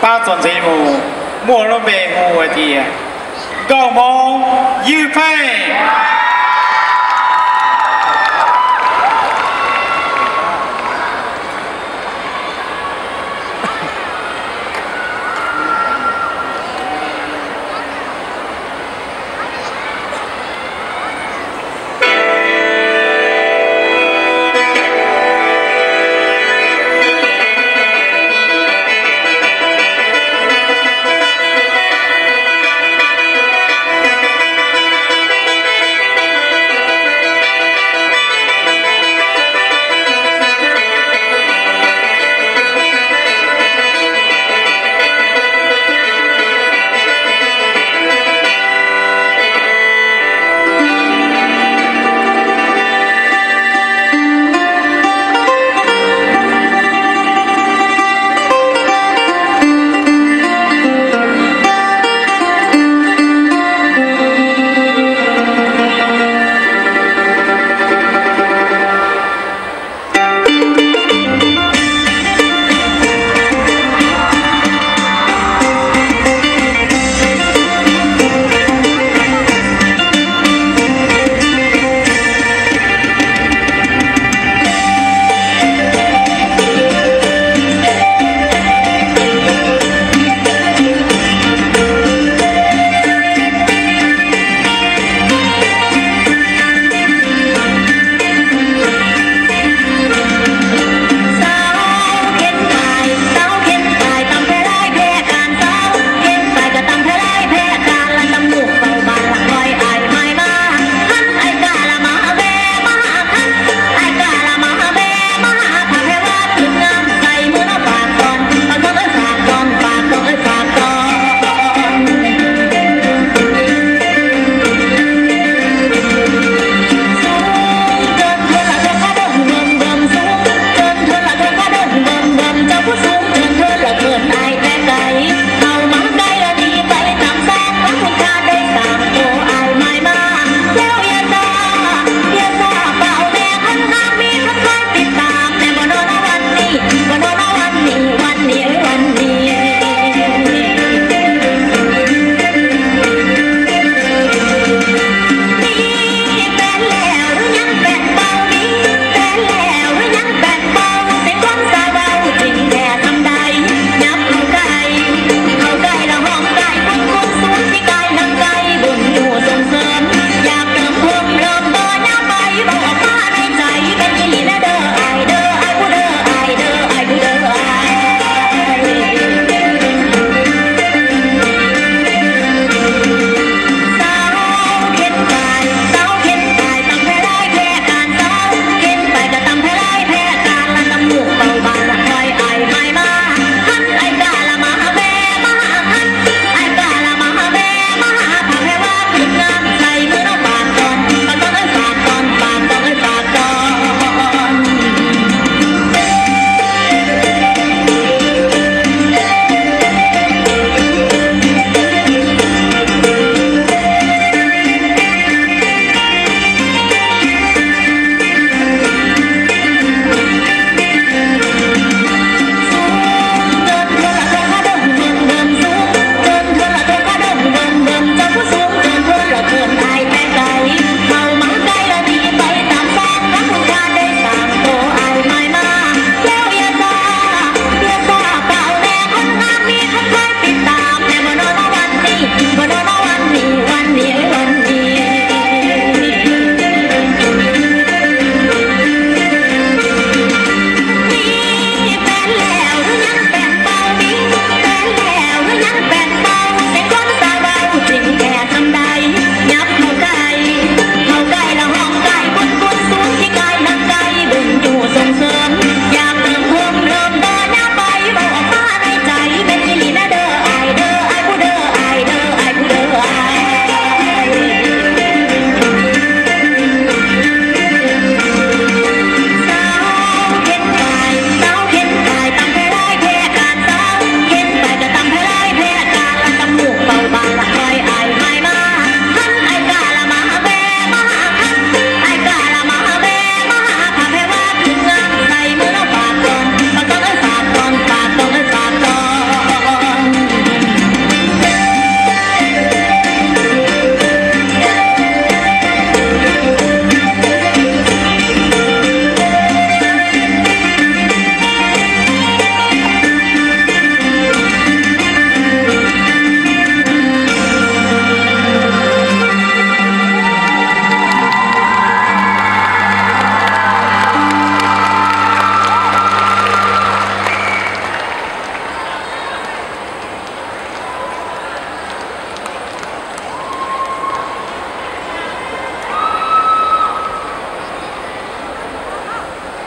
Pab txuas ntxiv mus, muaj lub npe hu hais tias Nkauj Hmoob Ywj Pheej.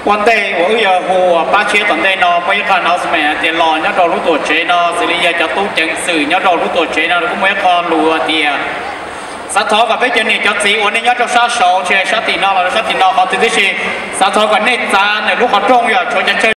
Ua ntej uas wb yuav hu pab tshiab tom ntej no, muaj ib qho announcement hais tias los nyob rau lub tuam tsev no, xws li yog cov tub ceev xwm nyob rau lub tuam tsev no, kuj muaj ib qho lus hais tias xav thov kom peb cov niam cov txiv uas nej nyob rau sab saud, tsis hais sab tim no los sab tim no qhov twg tib si, xav thov kom nej txav ntawm lub qhov rooj, yog tshuav cov chaw